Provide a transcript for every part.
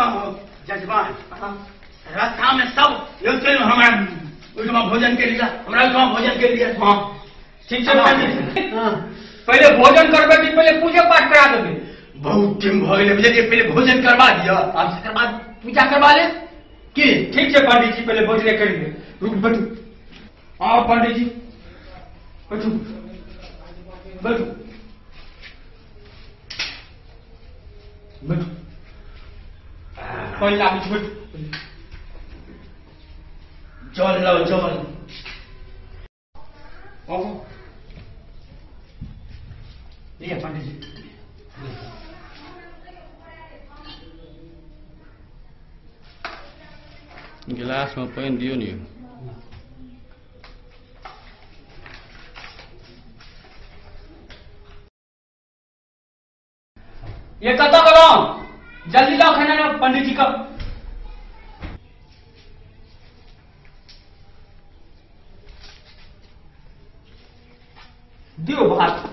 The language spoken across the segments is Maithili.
कहू जजमान रास्ता में सब यो चलू हमरा ओहिठमा भोजन के लिए, हमरा ओहिठमा भोजन के लिए। हां ठीक छै पंडित जी। पहिले भोजन करबै कि पहिले पूजा पाठ करा देबै? बहुत टाइम भऽ गेलै बुझलियै, पहिले भोजन करवा दिअ आ तकर बाद पूजा करवा ले की। ठीक छै पंडित जी, पहिले भोजने करि ले। रुक बैठू, आओ पंडित जी बैठू बैठू बैठू, पानि लाबै छी, बैठू। जल लाउ जल। आबू लिअ पंडित जी। गिलास में पानि दियौ ने। ये कतऽ गेलहुँ? जल्दी लाओ खाना ना पंडित जी का। दियो भात।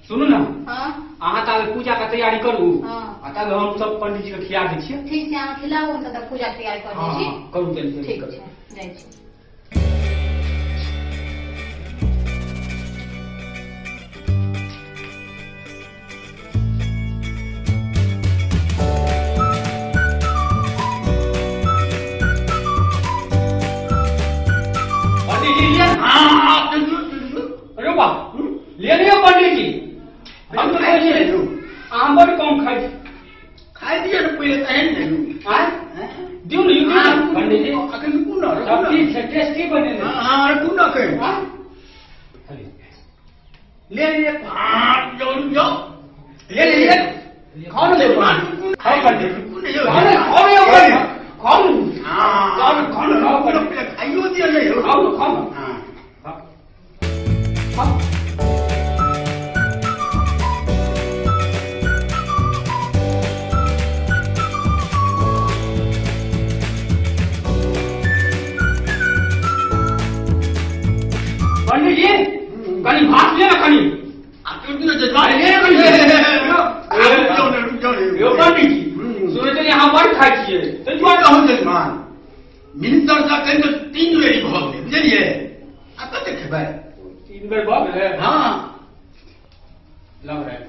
सुनू ना, अहाँ ताबे पूजा के तैयारी करू, आ ताबे हम सब पंडित जी के खिया दै छियै। ठीक छै, अहाँ खिलाउ, हम तब पूजा के तैयारी कर दै छी। करू जल्दी। ठीक छै, जाइ छी। पंडित जी लिअ। अरे वाह, ले लिअ पंडित जी। हम तो खाइ छियै, अहाँ बड़ कम खाइ छी। खाइ दिअ ने पहिले तहन ने। आँय दियौ ने, दियौ ने पंडित जी। अखन रुकू ने, सब ठीक छै, टेस्टी बनेने। हँ रुकू ने अखन। ले ले, जाउ जाउ, ले ले, खाउ ने, खाउ पंडित जी। खाउ ने, खाउ ने, खाउ ने, खाउ ने, खाउ ने, खाउ ने, खाइयो दिअ ने, खाउ ने, खाउ ने, खाउ। पंडित जी कनी भात ले ना, कनी ले ना, कनी यो पंडित जी सुनै छलियै अहाँ बड़ खाइ छियै, ताहि दुआरे कहू जजमान। मिनिस्टर साहब कहि तऽ 3 बेरी भऽ गेलै बुझलियै, आ कते खेबै? 3 बेर भऽ गेलै। हँ लग रहा है।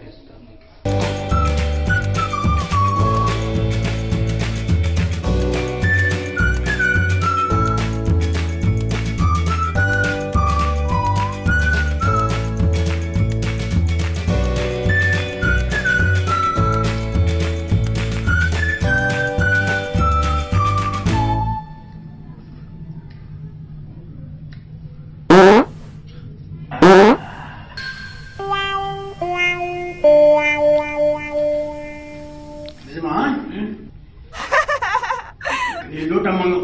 लोटा मांगो,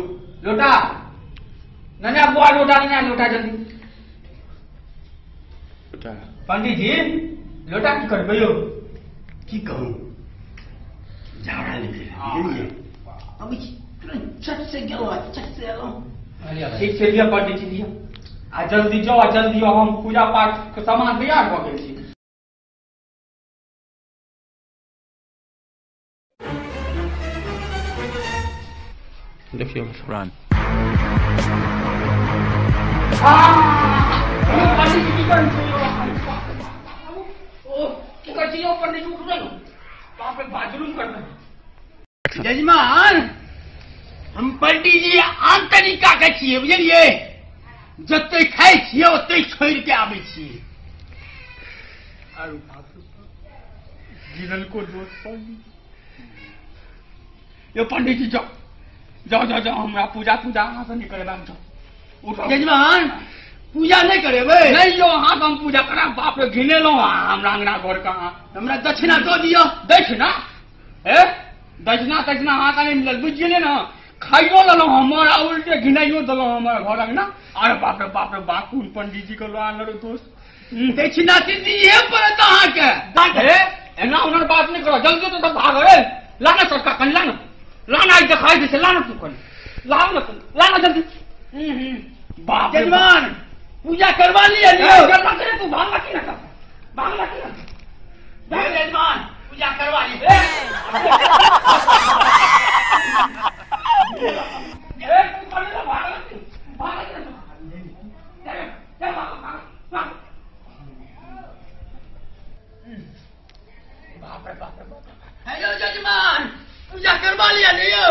लोटा नन्या बुआ, लोटा नन्या, लोटा जल्दी। पंडित जी लोटा की करबै यौ? की कहूँ, झाड़ा निकले बुझलियै, अबै छी तुरंत चट से गेलहुँ आ चट से एलहुँ। ठीक छै, लिअ पंडित जी लिअ, आ जल्दी जाउ आ जल्दी आउ, हम पूजा पाठ के सामान तैयार भऽ गेल छी। देखियौ रन। पंडित जी की करै छी यौ? ओ की करै छी यौ पंडित जी? उठू ने, बाप रे बाथरूम करबै। जजमान हम पंडित जी आन तरीका के छियै बुझलियै, जते खाइ छियै ओते छोड़ि के आबै छियै। आरु बाप गिरल को दोस्त पंडित यो पंडित जी जाओ जाओ जाओ जाओ, हमरा पूजा पूजा अहाँ से नहीं करेबाक। जाओ उठो यजमान, पूजा नहीं करेबै? नहीं यो अहाँ हम पूजा करा। बाप रे घिनेलहुँ अहाँ हमरा अंगना घर के। अहाँ हमरा दक्षिणा दऽ दिअ। दक्षिणा? ए दक्षिणा तक्षिणा अहाँके नहीं मिलल, बुझि गेलियै ने? खाइयो लेलहुँ हमर आ उल्टे घिनाइयो देलहुँ हमर घर अंगना। अरे बाप रे बाप रे बाप, कोन पंडित जी के लऽ आनल दोस्त? दक्षिणा दिहे पड़त अहाँके। एना ओना बात नहीं करो, जल्दी तो सब भाग। रे लाना सरका कन, लाना लाना, आई दिखाई दे, लाना तू कन, लाओ ना तुम, लाना जल्दी। बाप यजमान पूजा करवा लिया। लियो तू भागला की ना, भागला की ना? यजमान पूजा करवा लिया। हेलो यजमान पूजा करवा लिया। लियो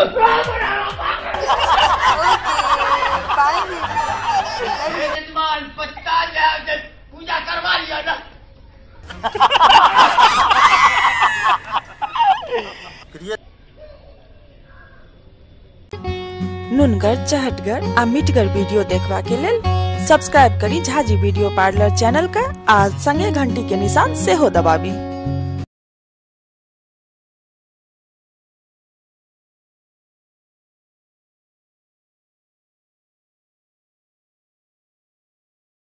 यजमान पछता जाए, पूजा करवा लिया ना। नुनगर, चहटगर आ मिठगर वीडियो देखबा के लेल सब्सक्राइब करी झाजी वीडियो पार्लर चैनल का आ संगे घंटी के निशान सेहो दबाबी।